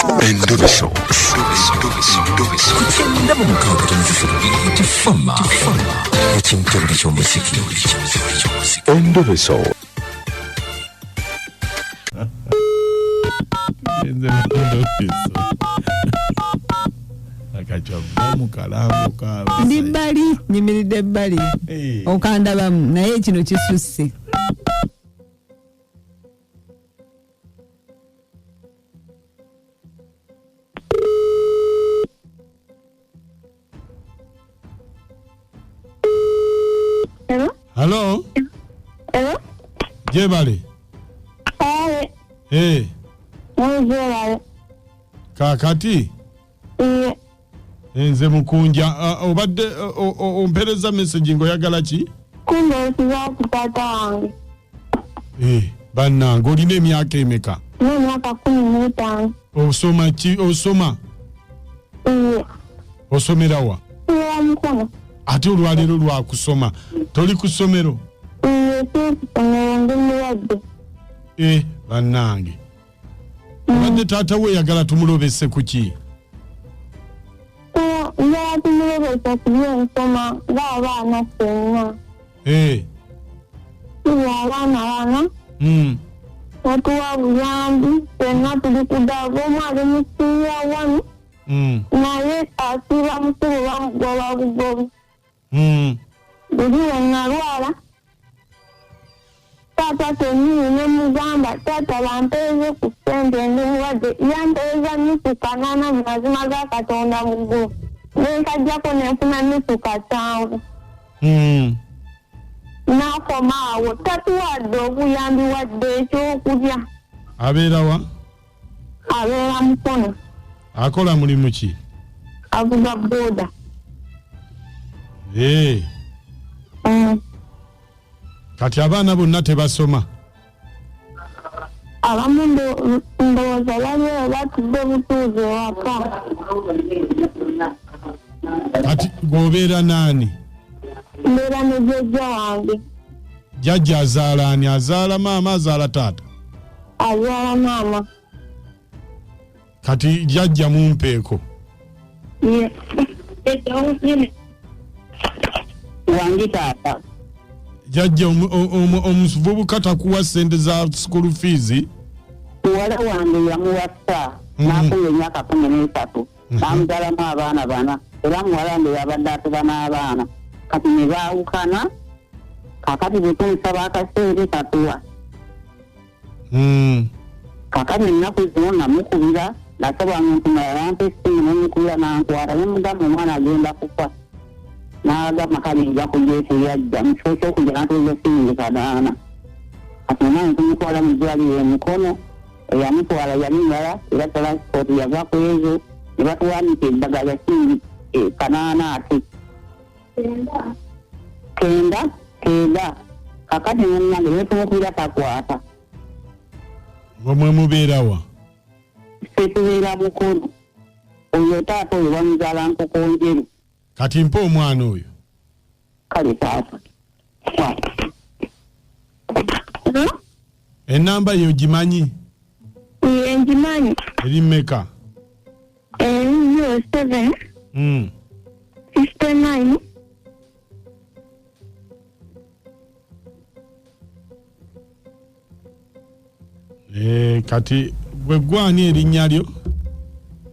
Endobeso. Ku 96.3 Beat Fama. Ekimtebuli ky'omuziki. Endobeso. Nze Endobeso. Akachava mu kalango ka Ndi bbali, nyimiridde bbali. Okandabamu naye kino kisusse. Hello? Hello? Hello? Jebale. Kale, Eh, mwejebale. kaakati Iye, nze Mukunja obadde ompeereza message ng'oyagala ki? kundeesiza ku taata wange. Eh, bannange olina emyaka emeka? N'emyaka 15. Osoma ki? Osoma? Iye, Osomera wa? nsomera Mukono. Ate olwaleero lwakusoma. Toli ku ssomero? Iye, siri ku ssomero ndi mulwadde. Eh, bannange. Obadde taata we oyagala tumulobese ku ki? Njagala tumulobesa ku by'ensoma ng'abaana ffenna. Eh, Tuli abaana bana, batuwa buyambi, ffenna tuli ku ddaala. Omu ali mu siniya wani, naye asiiba mukubo bamugoba bugobi. Buli lwe nalwala taata kennyini ne mugamba taata bampeereze ku ssente ndi mulwadde yampeereza nusu 8 mu mazima ga Katonda mu ggulu ne nkajjako ne nfuna nusu 7. N'akoma awo tatuwadde obuyambi wadde ekyokulya. Abeera wa? Abeera Mukono. Akola mulimu ki? Avuga booda. Eh. Kati abaana bonna tebasoma? Abamu ndowooza baliwo batudde butuuzi ewaka. Kati gw'obeera n'ani? Mbeera ne jjajja wange. Jjajja azaala ani? Azaala maama, azaala taata? Azaala maama. Kati jjajja mumpeeko. Ye. Wange taata. Jjajja omuvubuka takuwa ssente za school fees? Muwala wange yamuwasa n'afunga emyaka 13 bamuzaalamu abaana 4 era muwala wange yabadde atuba n'abaana kati ne baawukana kaakati bwe tumusaba akaseere tatuwa. Kaakati ennaku zino namukubira nasaba muntu mulala nampa essimu nemukubira nankwata ne mugamba omwana agenda kufa n'agamba kale nja kujja teyajja mu kifo ky'okujja n'atuuza siringi 8. Kati omwana tumutwala mu ddwaliro e Mukono eyamutwala yali mulala era transport yava ku ezo ne batuwanika eddagala lya siringi 8 ate 9 kakati munnange ne tumukubira takwata. Mwe mubeera wa? Ffe tubeera Mukono. Oyo taata oyo bamuzaala Nkokonjeru. Kati mpa omwana oyo. Kale taata. Ennamba yo ogimanyi? Ye ngimanyi. Eri mmeka? Eri 07 59 Kati gwe gwani erinnya lyo?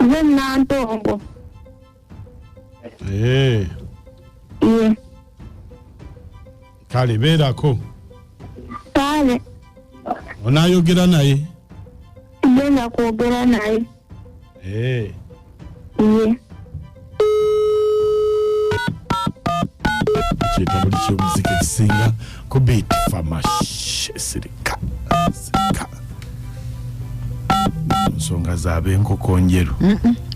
Nze Nantongo. Eh. Ye. Kale beerako. Kale. Onaayogera naye? Sigenda kwogera naye. Eh. Ye. Kyeta buli ky'omuziki ekisinga ku Beat Fama. Sirika. Sirika. Nsonga z'ab'enkoko njeru.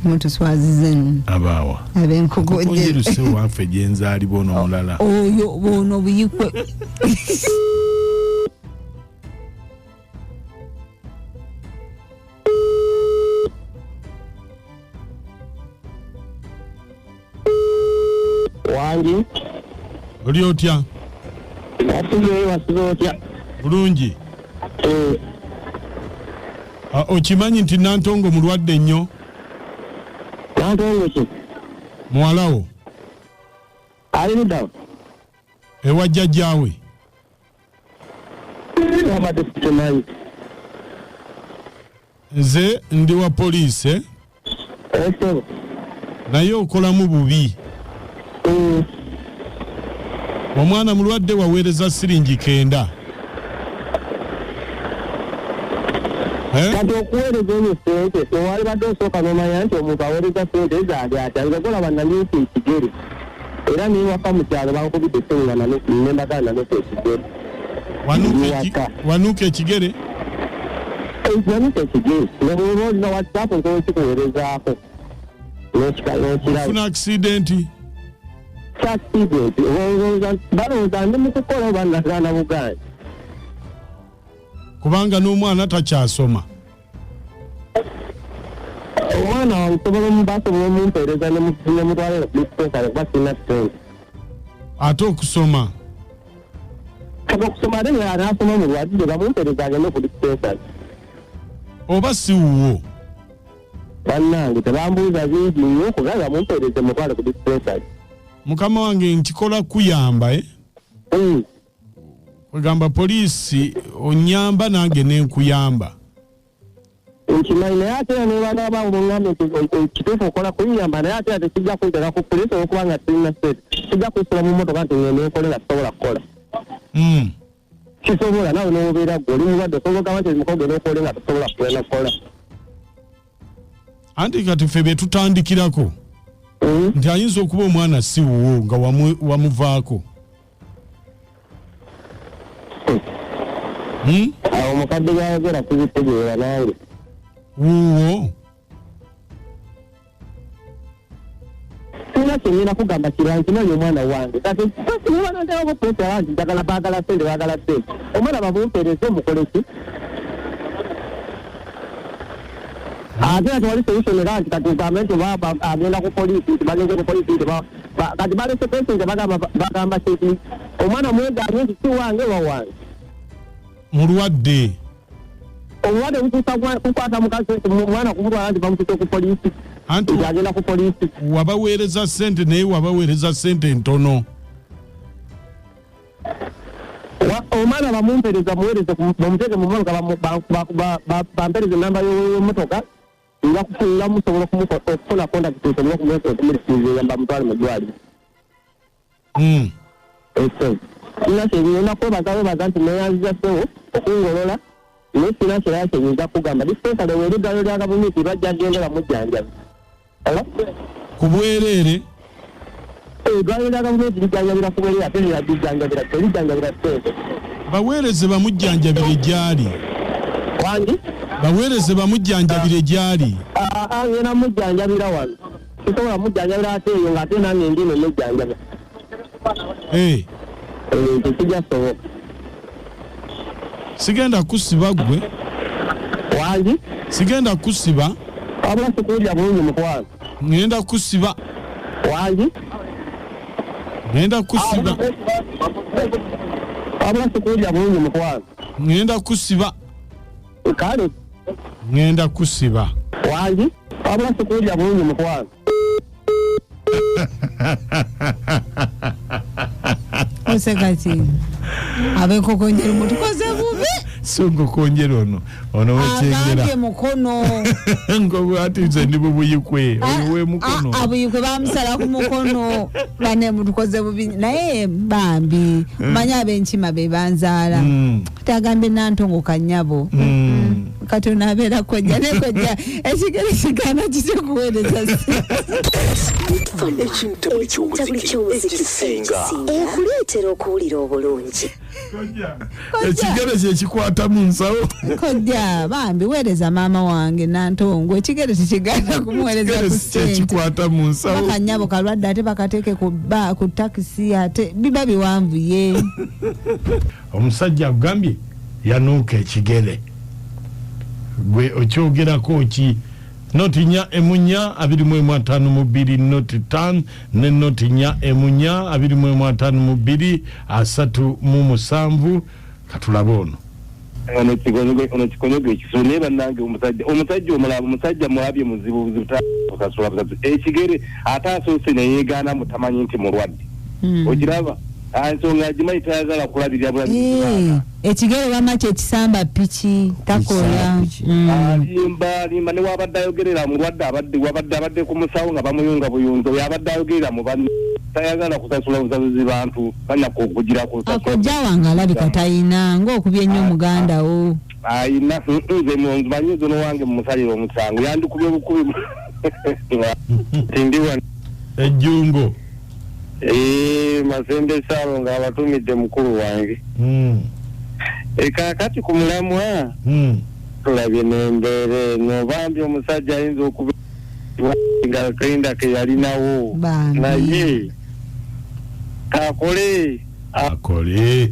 Mutuswazize nno. Abaawa. Ab'enkoko njeru si waffe gye nzaalibwa ono omulala. Oyo buno buyikwe. Wangi. Oli otya? Wasuze, wasuze otya? Bulungi. Okimanyi nti Nantongo mulwadde nnyo? Nantongo ki? Muwalawo. Ali ludda? Ewa jjajjaawe. Abadde sikimanyi. Nze ndi wa poliisi. Naye okolamu bubi. Omwana mulwadde waweereza siringi 9. Kati okuweereza eyo ssente tewali badde osooka n'omanya nti omuntu aweereza ssente zaali atya. Nze golaba nanuuka ekigere era newaka mu kyalo bankubidde essimu nga nembagala nanuuka ekigere. Wanuuka ekigere? Nanuuka ekigere nga bw'oba olina WhatsApp nsobola okikuweerezaako n'okiraba. Ofuna accident? Accident balowooza ndi mu kukola oba nagaana bugaanyi. Kubanga n'omwana takyasoma. Omwana wange basobola omumpeereza ne mutwalira ku dispensary kuba sirina ssente. Ate okusoma? Kati okusoma ate anaasoma mulwadde bamumpeereza agende ku dispensary. Oba si wuwo? Bannange tebambuuza bingi nnyo kubanga bamumpeereze mutwale ku dispensary. Mukama wange nkikola kuyamba Kwegamba poliisi onyamba nange nenkuyamba. Nkimanyi naye ate era ne baana bange ŋŋambye nti kituufu okola kunyamba naye ate era tekijja kunteeka ku poliisi olw'okuba nga sirina ssente. Kijja kunsula mu mmotoka nti ngende nkole nga sisobola kukola. Kisobola naawe n'obeera ggwe oli mulwadde osobola ogamba nti muko ogende okole nga tosobola kugenda kukola. Anti kati ffe be tutandikirako nti ayinza okuba omwana si wuwo nga wamuvaako. Awo omukadde by'ayogera tubitegeera nange. Wuwo? Sirina kye nnina kugamba kirala nkimanyi omwana wange. Kati bananteekako puleesa nti njagala baagala ssente baagala ssente. Omwana bamumpeereze mukole ki? Ate era tewali solution era nti kati ogambe nti agenda ku poliisi nti bagenze ku poliisi nti kati balese poliisi nti bagamba ki omwana mwegaanye nti si wange wa wange. Mulwadde. Obulwadde butuusa kukwata mukazi omwana kumutwala nti bamutuuse ku poliisi. Anti agenda ku poliisi. Wabaweereza ssente naye wabaweereza ssente ntono. Omwana bamumpeereza muweereze bamuteeke mu mmotoka bampeereze ennamba y'emmotoka nga musobola okufuna contact nsobole okumusiiza bamutwale mu ddwaliro. Sirina kye nnyinza kwebaza webaza nti neeyanziza ssebo okungolola naye sirina kirala kye nnyinza kugamba. Dispensary weeri eddwaliro lya gavumenti bajja genda bamujjanjabe. Ku bwereere? Eddwaliro lya gavumenti lijjanjabira ku bwereere ate lijjanjabira terijjanjabira ssente. Baweereze bamujjanjabire gy'ali. Wangi? Baweereze bamujjanjabire gy'ali. Ngenda mujjanjabira wano. Sisobola mujjanjabira ate eyo ng'ate nange ndi nemujjanjaba. Tekijja kusoboka. Sigenda kusiba ggwe. Wangi? Sigenda kusiba. Wabula sikuwulira bulungi mukwano. Ngenda kusiba. Wangi? Ngenda kusiba. Wabula sikuwulira bulungi mukwano. Ngenda kusiba. Kale. Ngenda kusiba. Wangi? Wabula sikuwulira bulungi mukwano. Oseka ki? Ab'enkokonjero mutukoze bubi. Si nkokonjero ono ono wekyengera. Agambye mukono. Ati nze ndi bubuyikwe oyo w'emukono. Abuyikwe bamusala ku mukono bane mutukoze bubi naye bambi manyi ab'enkima be banzaala. Kati agambye Nantongo kannyabo. Kati onaabeera kojja ne kojja ekigere kigaana kitya okuweereza Ekintabuli ky'omuziki ekisinga ekuleetera okuwulira obulungi. Ekigere kye kikwata mu nsawo. Kojja bambi weereza maama wange Nantongo ekigere tekigaana kumuweereza ku ssente. Kikwata mu nsawo. Bakanyabo kalwadde ate bakateeke ku takisi ate biba biwanvuye. Omusajja agambye yanuuka ekigere. Gwe okyogerako ki? Noti 4 4 21 52 noti 5 ne noti 4 4 21 52 37 katulabe ono. Ono kikonyogo ekisolo naye bannange omusajja omulaba omusajja mulabye muzibu buzibu kusasula busasi ekigere ate asoose neyeegaana mutamanyi nti mulwadde. Okiraba ensonga agimanyi tayagala kulabirira bulabirizi. Ekigere wamma kyekisamba piki takola. Alimba alimba ne wabadde ayogerera mulwadde abadde ku musawo nga bamuyunga buyunzo yabadde ayogerera mu banne tayagala kusasula busasuzi bantu banyaka okugira kusasula. Akojja wange alabika tayina ng'okubye ennyo muganda wo. Ayina nze manyi nze n'owange mumusalira omusango yandikubye bukubi. Tindiwa ejjungo. Masembe Salo nga abatumidde mukulu wange. Kaakati ku mulamwa tulabye n'embeera eno bambi omusajja ayinza okuba nga akenda ke yalinawo naye akole akole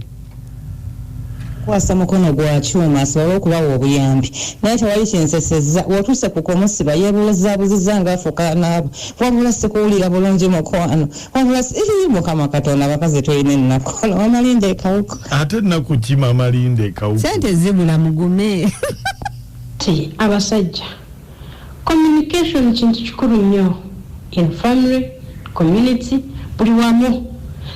kwasa mukono gwa kyuma asobole okubawa obuyambi naye tewali kinsesezza wotuuse ku kumusiba yeebuuzaabuziza ng'afuuka n'abo wabula sikuwulira bulungi mukwano wabula Mukama Katonda abakazi tulina ennaku Mama Ekawuka ate ennaku ki Mama Linda Ekawuka sente zibula mugume ti abasajja communication kintu kikulu nnyo in family community buli wamu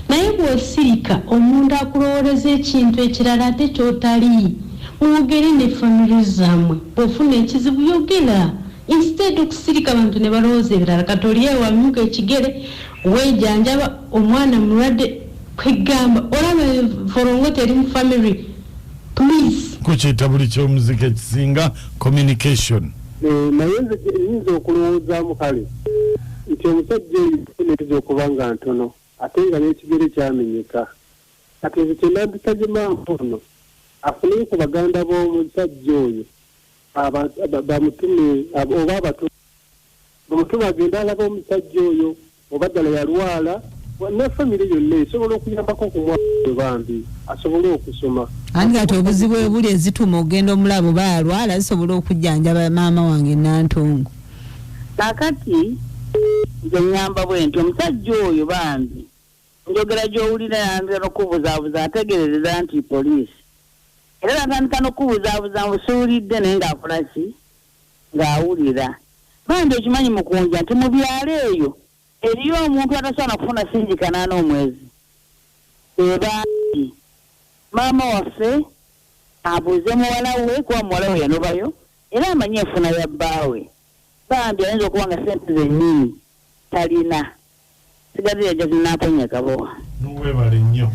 naye bw'osirika omuntu akulowooleza ekintu ekirala ate ky'otali mwogere ne family zammwe bw'ofuna ekizibu yogera instead okusirika abantu ne balowooza ebirala kati oli ewamyuka ekigere weejanjaba omwana mulwadde kwegamba olaba forongote eri mu family please kukyeta buli ky'omuziki ekisinga communication. Naye nze nyinza okulowoozaamu kale nti omusajja oyo neyinza okuba nga ntono ate nga n'ekigere kyamenyeka kati nze kyenandisabye maama ono afuneyo ku baganda b'omusajja oyo bamutume oba abatume bamutume agende alaba omusajja oyo oba ddala yalwala ne famire yonna esobola okuyambako ku mwana oyo bambi asobole okusoma. Anti kati obuzibu ebuli ezituma ogenda omulaba oba yalwala zisobola okujjanjaba maama wange Nantongo. Kaakati nze ŋŋamba bwe nti omusajja oyo bambi njogera gy'owulira yandira n'okubuzaabuza ategeereza nti poliisi era natandika n'okubuzaabuza mbusuulidde naye ng'akola ki ng'awulira bambi okimanyi mukunja nti mu byalo eyo eriyo omuntu atasobola kufuna singi kanaana omwezi ebangi maama waffe abuuze muwala we kuba muwala we yanobayo era amanyi enfuna ya bbaawe bambi ayinza okuba nga sente zennyini talina sigadde yajja zinaaponya kabowa. Webale nnyo.